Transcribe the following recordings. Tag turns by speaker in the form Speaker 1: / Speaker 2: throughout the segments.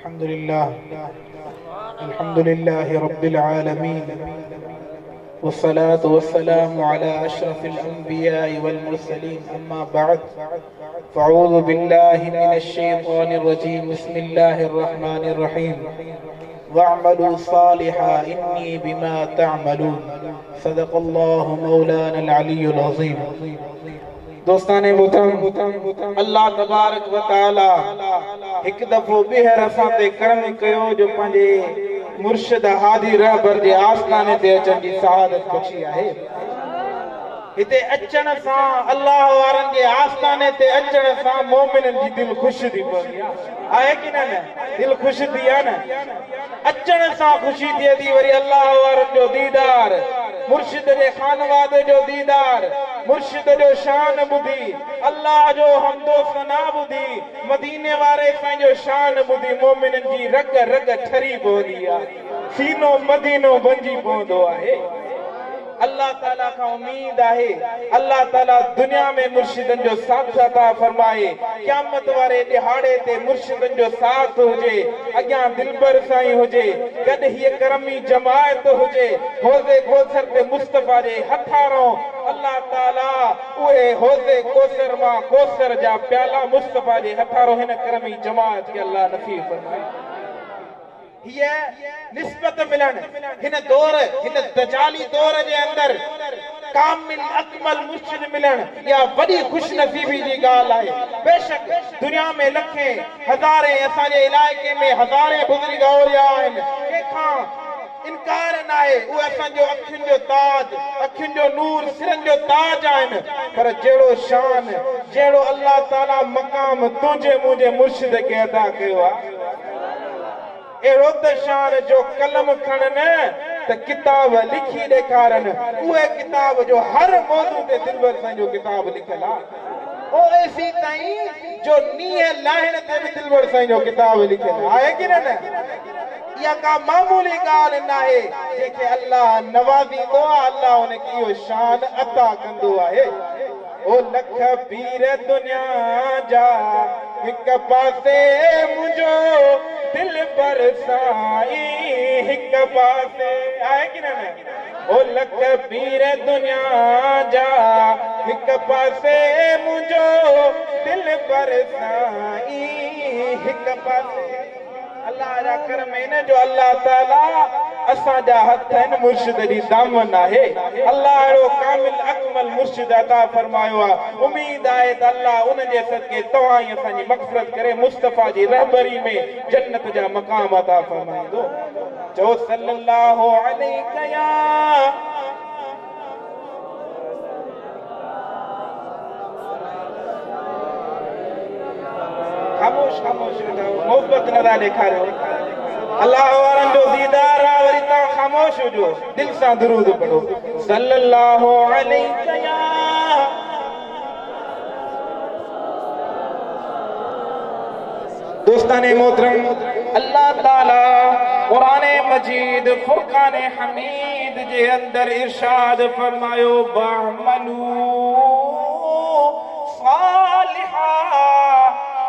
Speaker 1: الحمد لله الحمد لله رب العالمين والصلاة والسلام على أشرف الأنبياء والمرسلين أما بعد فأعوذ بالله من الشيطان الرجيم بسم الله الرحمن الرحيم واعملوا صالحا إني بما تعملون صدق الله مولانا العلي العظيم دوستان محترم الله تبارڪ و تعالي هڪ دفعو ٻيهر اسان تي ڪرم ڪيو جو پنهنجي مرشد هادي رهبر جي آستاني تي اچڻ جي سعادت بخشي آهي. هتي اچڻ سان الله وارن جي آستاني تي اچڻ سان مؤمنن جي دل خوش ٿي پوندي آهي ڪي نه نه دل خوش ٿي آ نه اچڻ سان خوشي ٿئي ٿي وري الله وارن جو ديدار مرشد جي خانوادي جو ديدار مرشد جو شان ٻڌي الله جو حمد و ثنا ٻڌي مديني واري سائين جو شان ٻڌي مؤمنن جي رڳ رڳ ٺري پوندي آ سينو مدينو بنجي پوندو آهي. الله تعالي کان اميد آهي الله تعالي دنيا ۾ مرشدن جو ساٿ عطا فرمائي قيامت واري ڏهاڙي تي مرشدن جو ساٿ هجي اڳيان دلبر سائين هجي گڏ هيء ڪرمي جماعت هجي حوض ڪوثر تي مصطفيٰ جي هٿارون الله تعالي اهي حوض ڪوثر مان ڪوثر جا پيالا مصطفيٰ جي هٿارون هن ڪرمي جماعت کي الله نصيب فرمائي. هيء نسبت ملڻ هن دور، هن دجالي دور جي اندر ڪامل اڪمل مرشد ملڻ اها وڏي خوش نصيبي جي ڳالهه آهي. بيشڪ دنيا ۾ لکين، هزارين اسان جي علائقي ۾ هزارين بزرگ اولياء آهن، ڪنهن کان انڪار ناهي، اهي اسان جو اکين جو تاج، اکين جو نور، سرن جو تاج آهن، پر جهڙو شان، جهڙو الله تعاليٰ مقام تنهنجي منهنجي مرشد کي عطا ڪيو آهي. اهڙو ته شان جو قلم کڻن ته ڪتاب لکي ڏيکارن، اهي ڪتاب جو هر موضوع تي دلبر سائين جو ڪتاب لکيل آ، او ايسين تائين جو نينهن لاهڻ تي به دلبر سائين جو ڪتاب لکيل آ، آهي ڪي نه نه؟ اها ڪا معمولي ڳالهه ناهي، جنهن کي الله نوازيندو آ، الله ان کي اهو شان عطا ڪندو آهي. او لک پير دنيا جا هڪ پاسي منهنجو دلبر سائين هڪ پاسي آهي ڪي نه نه او لک پير دنيا جا هڪ پاسي منهنجو دلبر سائين هڪ پاسي. الله جا ڪرم آهن جو الله تعالي اسان جا هٿ هن مرشد جي دامن آهي الله اهڙو ڪامل اڪمل مرشد عطا فرمايو آهي اميد آهي ته الله ان جي صدقي توهان ۽ اسان جي مغفرت ڪري مصطفيٰ جي رهبري ۾ جنت جا مقام عطا فرمائيندو چئو صلي الله عليڪ يا خاموش خاموش ويٺا آهيو محبت نه ٿا ڏيکاريو الله وارن جو ديدار آ وري توهان خاموش هجو دل سان درود پڙهو صلي الله عليڪ يا دوستان محترم الله تعالي قرآن مجيد فرقان حميد جي اندر ارشاد فرمايو واعملوا صالحا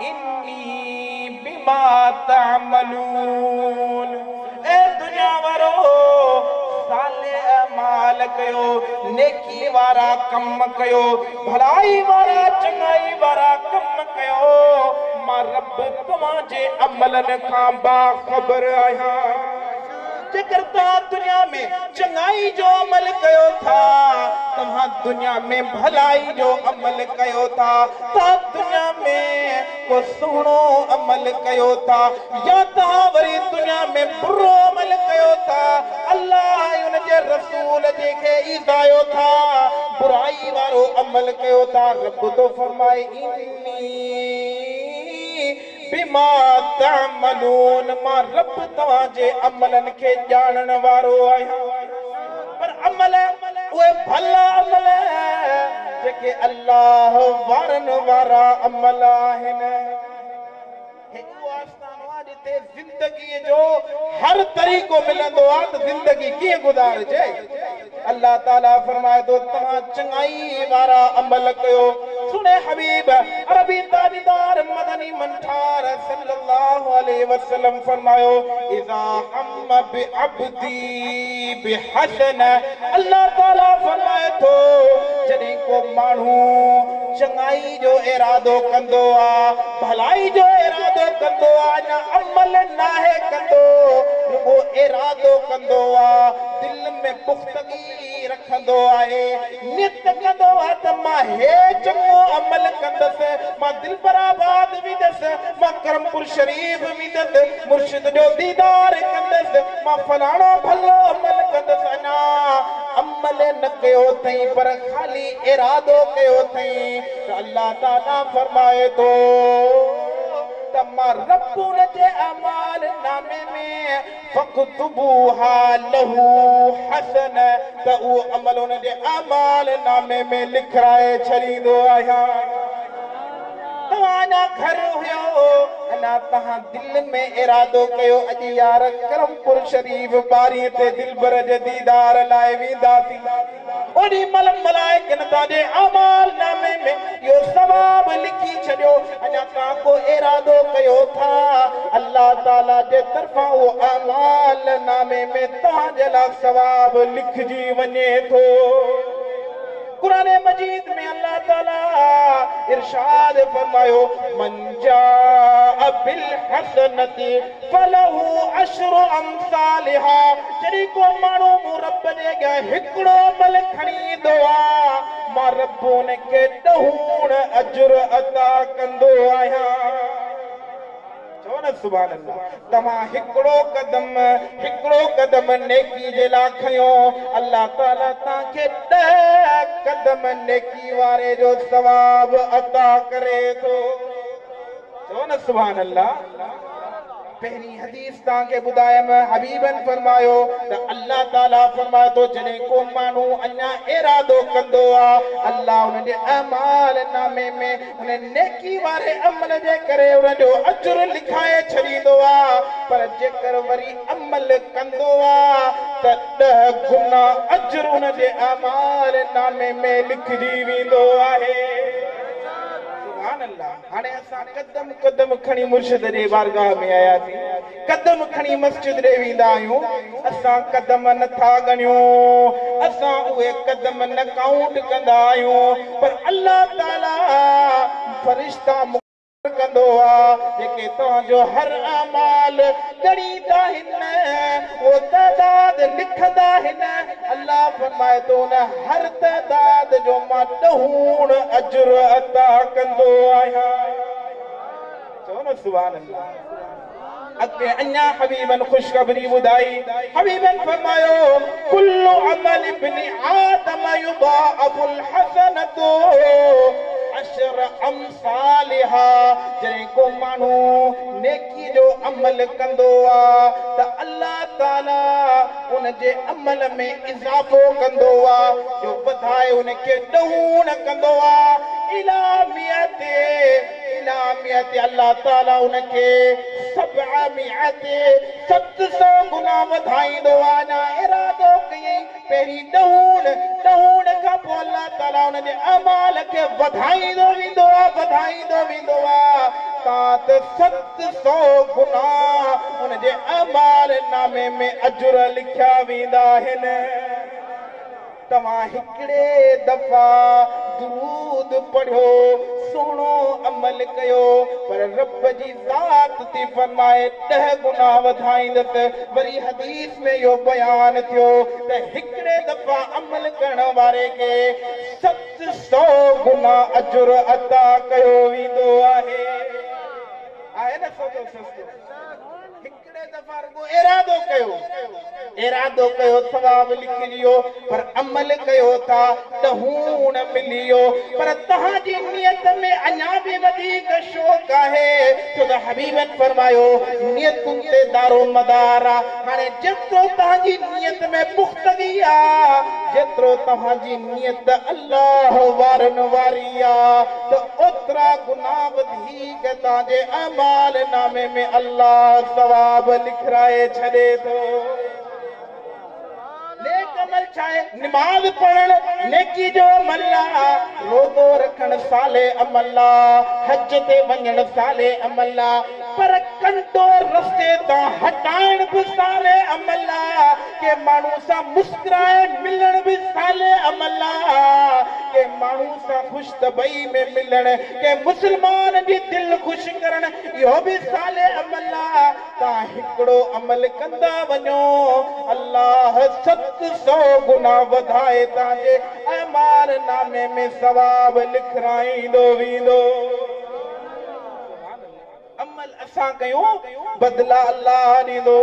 Speaker 1: اني بما تعملون اي دنيا وارو صالح اعمال ڪيو نيڪي وارا ڪم ڪيو ڀلائي وارا چڱائي وارا ڪم ڪيو مان رب توهان جي عملن کان باخبر آهيان. جيڪر توهان دنيا ۾ چڱائي جو عمل ڪيو ٿا، توهان دنيا ۾ ڀلائي جو عمل ڪيو ٿا، توهان دنيا ۾ ڪو سهڻو عمل ڪيو ٿا يا توهان وري دنيا ۾ برو عمل ڪيو ٿا، الله ۽ ان جي رسول جي کي ايذايو ٿا، برائي وارو عمل ڪيو ٿا، رب ٿو فرمائي، اني بما تعملون مان رب توهان جي عملن کي ڄاڻڻ وارو آهيان. پر عمل اهي ڀلا عمل جيڪي الله وارن وارا عمل آهن. هي اهو آستانو آهي جتي. تي زندگيء جو هر طريقو ملندو آ ته زندگي ڪيئن گذارجي. الله تعاليٰ فرمائي ٿو، توهان چڱائي وارا عمل ڪيو. سهڻي حبيب عربي تاجدار مدني منٺار صلّي اللّٰه عليه وسلّم فرمايو، اذا هم بعبدي بحسنة الله تعاليٰ فرمائي ٿو، جڏهن ڪو ماڻهو چڱائي جو ارادو ڪندو آ، ڀلائي جو ارادو ڪندو آ، اڃا عمل ناهي ڪندو، رڳو ارادو ڪندو آ، دل ۾ پختگي رکندو آهي، نيت ڪندو آ ته مان هي چڱو عمل ڪندس، مان دلبر آباد ويندس، مان ڪرمپور شريف ويندس، مرشد جو ديدار ڪندس، مان فلاڻو ڀلو عمل ڪندس، اڃا عمل نه ڪيو اٿئي پر خالي ارادو ڪيو اٿئي ته الله تعاليٰ فرمائي ٿو ته مان رب ان جي اعمال نامي ۾ فاڪتبوها له حسنة ته اهو عمل ان جي اعمال نامي ۾ لکرائي ڇڏيندو آهيان. توهان اڃا گهر هيو، اڃا توهان دل ۾ ارادو ڪيو اڄ يار ڪرمپور شريف ٻارهين تي دلبر جي ديدار لاء وينداسين. اوڏي مهل ملائڪن توهان جي اعمال نامي ۾ اهو ثواب لکي ڇڏيو. اڃا توهان ڪو ارادو ڪيو ٿا، الله تعاليٰ جي طرفان اهو اعمال نامي ۾ توهان جي لاء ثواب لکجي وڃي ٿو. قرآن مجيد ۾ الله تعاليٰ ارشاد فرمايو، من جاء بالحسنة فله عشر امثالها جڏهن ڪو ماڻهو مون رب جي اڳيان هڪڙو عمل کڻي ايندو آ، مان رب ان کي ڏهوڻ اجر عطا ڪندو آهيان. چئو نه سبحان الله. توهان هڪڙو قدم هڪڙو قدم نيڪي جي لاء کنيو، الله تعالي توهان کي ڏهه قدم نيڪي واري جو ثواب عطا ڪري ٿو. چئو نه سبحان الله. پهرين حديث توهان کي ٻڌايم، حبيبن فرمايو ته الله تعالي فرمائي ٿو جڏهن ڪو ماڻهو اڃا ارادو ڪندو آ، الله ان جي اعمال نامي ۾ ان نيڪي واري عمل جي ڪري ان جو اجر لکائي ڇڏيندو آ، پر جيڪر وري عمل ڪندو آ ته ڏهه گنا اجر ان جي اعمال نامي ۾ لکجي ويندو آهي. سبحان الله هاڻي اسان قدم قدم کڻي مرشد جي بارگاهه ۾ آياسين، قدم کڻي مسجد ڏي ويندا آهيون، اسان قدم نه ٿا ڳڻيون، اسان اهي قدم نه ڪائونٽ ڪندا آهيون، پر الله تعالي فرشتا مقرر ڪندو آ، جيڪي توهان جو هر اعمال ڳڻيندا آهن، اهو تعداد لکندا آهن، الله فرمائي ٿو ان هر تعداد جو مان ڏهوڻ اجر عطا ڪندو آهيان. چئو نه سبحان الله. اڳتي اڃا حبيبن خوشخبري ٻڌائي. حبيبن فرمايو، ڪل عمل ابن آدم يضاعف الحسنة عشر امثالها جڏهن ڪو ماڻهو نيڪي جو عمل ڪندو آ ته الله تعالي ان جي عمل ۾ اضافو ڪندو آ جو وڌائي ان کي ڏهوڻ ڪندو آ الي مئة الي مئة الله تعالي ان کي سبعمئة 700 گنا وڌائيندو آ اڃا ارادو ڪيائين پهرين ڏهوڻ ڏهوڻ کان پوء الله تعالي ان جي اعمال کي وڌائيندو ويندو آ وڌائيندو ويندو آ تان ته 700 گنا ان جي اعمال نامي ۾ اجر لکيا ويندا آهن. توهان هڪڙي دفعا درود پڙهيو، سهڻو عمل ڪيو، پر رب جي ذات ٿي فرمائي ڏهه گنا وڌائيندس. وري حديث ۾ اهو بيان ٿيو ته هڪڙي دفعا عمل ڪرڻ واري کي 700 گنا اجر عطا ڪيو ويندو آهي. آهي نه سودو سستو. هڪڙي دفعا رڳو ارادو ڪيو، ارادو ڪيو ثواب لکجي ويو، پر عمل ڪيو ٿا ته هوڻ ملي ويو. پر توهان جي نيت ۾ اڃا به وڌيڪ شوق آهي، ڇو ته حبيبن فرمايو، نيتن تي دارو مدار آ. هاڻي جيترو توهان جي نيت ۾ پختگي آ، جيترو توهان جي نيت الله وارن واري آ، ته اوترا گنا وڌيڪ توهان جي اعمال نامي ۾ الله ثواب لکرائي ڇڏي ٿو. نيڪ عمل ڇا آهي؟ نماز پڙهڻ نيڪي جو عمل آ، روزو رکڻ صالح عمل آ، حج تي وڃڻ صالح عمل آ، پر ڪنڊو رستي تان هٽائڻ به صالح عمل آ، ڪنهن ماڻهو سان مسڪرائي ملڻ به صالح عمل آ، ڪنهن ماڻهو سان خوش طبعي ۾ ملڻ، ڪنهن مسلمان جي دل خوش ڪرڻ اهو به صالح عمل آ. توهان هڪڙو عمل ڪندا وڃو، الله 700 گنا وڌائي توهان جي اعمال نامي ۾ ثواب لکرائيندو ويندو. عمل اسان ڪيون، بدلا الله ڏيندو.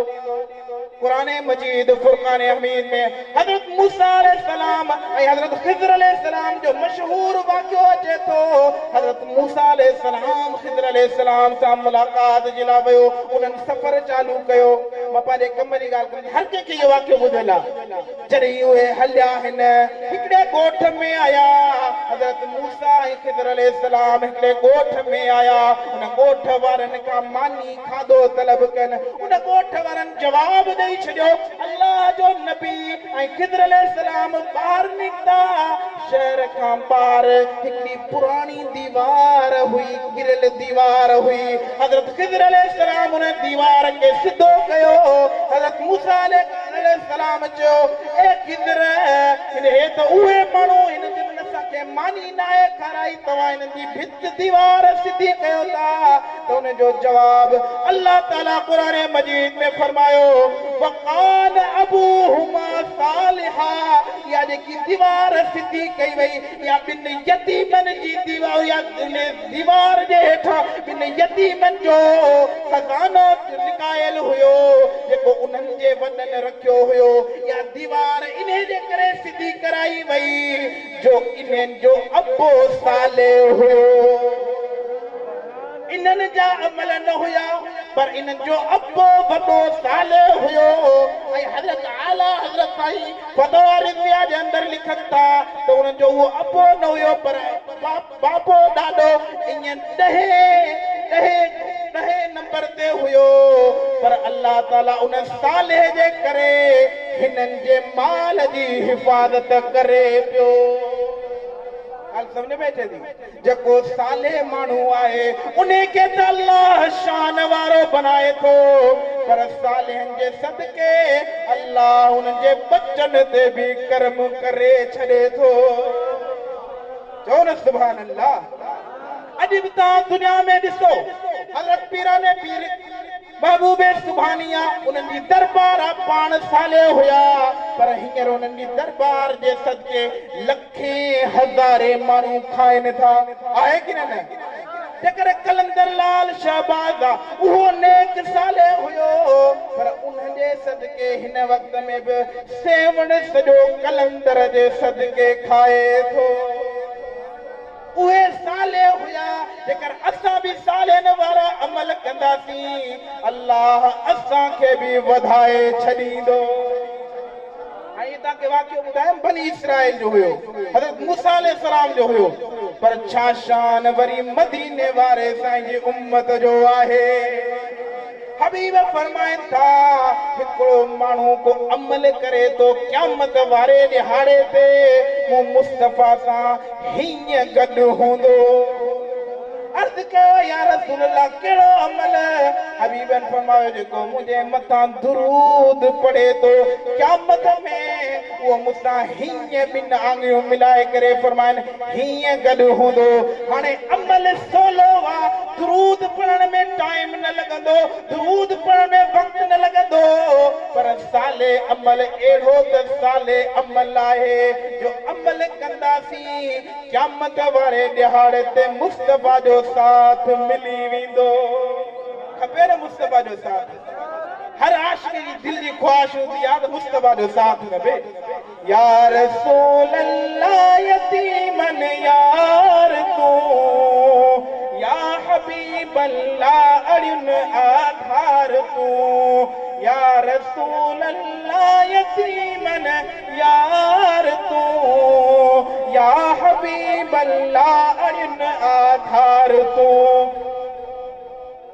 Speaker 1: قرآن مجيد فرقان حميد ۾ حضرت موسيٰ عليه السلام ۽ حضرت خضر عليه السلام جو مشهور واقعو اچي ٿو. حضرت موسيٰ عليه السلام خضر عليه السلام سان ملاقات جي لاء ويو، انهن سفر چالو ڪيو. مان پنهنجي ڪم جي ڳالهه ڪندس، هر ڪنهن کي اهو واقعو ٻڌل آهي. جڏهن اهي هليا آهن، هڪڙي ڳوٺ ۾ آيا. حضرت موسيٰ ۽ خضر عليه السلام هڪڙي ڳوٺ ۾ آيا. ان ڳوٺ وارن کان ماني کاڌو طلب ڪن. ان ڳوٺ وارن جواب ڏئي ڇڏيو، الله جو نبي ۽ خضر عليه السلام ٻاهر نڪتا. شهر کان ٻاهر هڪڙي پراڻي ديوار هئي، ڪريل ديوار هئي. حضرت خضر عليه السلام ان ديوار کي سڌو ڪيو. حضرت موسيٰ عليه السلام چيو، اي خضر، هي ته اهي ماڻهو هن جن اسان کي ماني ناهي کارائي، توهان هنن جي ڀت ديوار سڌي ڪيو ٿا. ته ان جو جواب الله تعاليٰ قرآن مجيد ۾ فرمايو، وڪان ابوهما صالحا. اها جيڪي ديوار سڌي ڪئي وئي، اها ٻن يتيمن جي ديوار، يا ديوار جي هيٺان ٻن يتيمن جو خزانو لڪايل هيو، جيڪو انهن جي وڏن رکيو هيو. اها ديوار انهي جي ڪري سڌي ڪرائي وئي جو انهن جو ابو صالح هيو. انهن جا عمل نه هيا، پر انهن جو ابو وڏو صالح هيو. ۽ حضرت اعليٰ حضرت سائين فتاويٰ رضويه جي اندر لکن ٿا ته انهن جو اهو ابو نه هيو، پر بابو ڏاڏو ائين ڏهين نمبر تي هيو، پر الله تعاليٰ ان صالح جي ڪري هنن جي مال جي حفاظت ڪري پيو. ڳالهه سمجهه ۾ اچي ٿي؟ جيڪو صالح ماڻهو آهي انهي کي ته الله شان وارو بنائي ٿو، پر صالحن جي صدقي الله انهن جي ٻچن تي به ڪرم ڪري ڇڏي ٿو. چئو نه سبحان الله. اڄ به توهان دنيا ۾ ڏسو، حضرت پيران پير محبوب سبحانيه انهن جي دربار پاڻ صالح هيا، پر هينئر انهن جي دربار جي صدقي لکين هزارين ماڻهو کائن ٿا. آهي ڪي نه؟ جيڪر قلندر لال شهباز آ، اهو نيڪ صالح هيو، پر انهن جي صدقي هن وقت ۾ به سيوهڻ سڄو قلندر جي صدقي کائي ٿو. اهي صالح هيا، جيڪر اسان به صالحن وارا عمل ڪنداسين، الله اسان کي به وڌائي ڇڏيندو. ۽ توهان کي واقعو ٻڌايم بني اسرائيل جو هيو، حضرت موسيٰ عليه السلام جو هيو، پر ڇا شان وري مديني واري سائين جي امت جو آهي. حبيب فرمائن ٿا، هڪڙو ماڻهو ڪو عمل ڪري ٿو، قيامت واري ڏهاڙي تي مون مصطفيٰ سان هيئن گڏ هوندو. عرض ڪيو، يا رسول الله، ڪهڙو عمل؟ حبيبن فرمايو، جيڪو منهنجي مٿان درود پڙهي ٿو، قيامت ۾ اهو مون سان هيئن ٻن آڱريون ملائي ڪري فرمائن هيئن گڏ هوندو. هاڻي عمل سولو آ، درود پڙهڻ ۾ ٽائيم نه لڳندو، درود پڙهڻ ۾ وقت نه لڳندو، پر صالح عمل اهڙو ته صالح عمل آهي جو عمل ڪنداسين، قيامت واري ڏهاڙي تي مصطفيٰ جو ساٿ ملي ويندو. کپي نه مصطفيٰ جو ساٿ؟ هر عاشق جي دل جي خواهش هوندي آهي ته مصطفيٰ جو ساٿ کپي. يا رسول الله يتيمن يار تون، يا حبيب الله اڙين آڌار تون، يا رسول الله يتيمن يار تون، يا حبيب الله اڙين آڌار تون.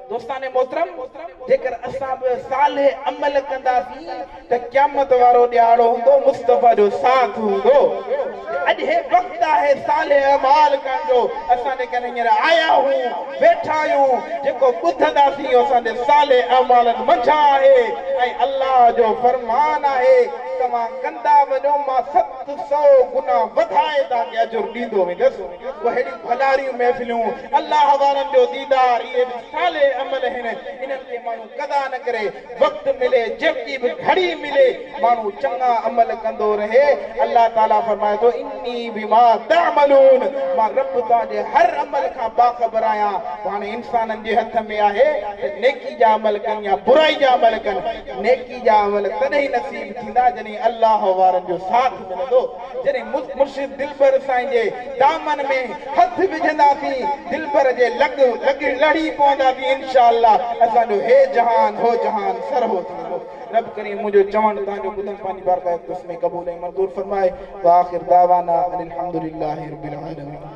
Speaker 1: دوستان محترم! جيڪر اسان به صالح عمل ڪنداسين ته قيامت وارو ڏهاڙو هوندو مصطفيٰ جو ساٿ هوندو. اڄ هي وقت آهي صالح اعمال ڪرڻ جو. اسان جيڪڏهن هينئر آيا آهيون، ويٺا آهيون، جيڪو ٻڌنداسين اهو اسان جي صالح اعمالن منجهان آهي ۽ الله جو فرمان آهي توهان ڪندا وڃو مان 700 گنا وڌائي توهان کي اجر ڏيندو ويندس. پوء ههڙيون ڀلاريون محفلون، الله وارن جو ديدار، اهي به صالح عمل آهن، انهن کي ماڻهو قضا نه ڪري، وقت ملي، جيڪي به گهڙي ملي، ماڻهو چڱا عمل ڪندو رهي، الله تعاليٰ فرمائي ٿو، اني بما تعملون، مان رب توهان جي هر عمل کان باخبر آهيان، پوء هاڻي انسانن جي هٿ ۾ آهي ته نيڪي جا عمل ڪن يا برائي جا عمل ڪن، نيڪي جا عمل تڏهن نصيب ٿيندا جڏهن الله وارن جو ساٿ ملندو. جڏهن مرشد دلبر سائين جي دامن ۾ هٿ وجهنداسين، دلبر جي لڳ لڳ لڙي پونداسين انشاء الله اسان جو هي جهان هو جهان سرهو ٿي ويندو. رب ڪريم منهنجو چوڻ توهان جو ٻڌڻ پنهنجي بارگاهه اقدس ۾ قبول ۽ منظور فرمائي. واخر دعوانا ان الحمدلله رب العالمين.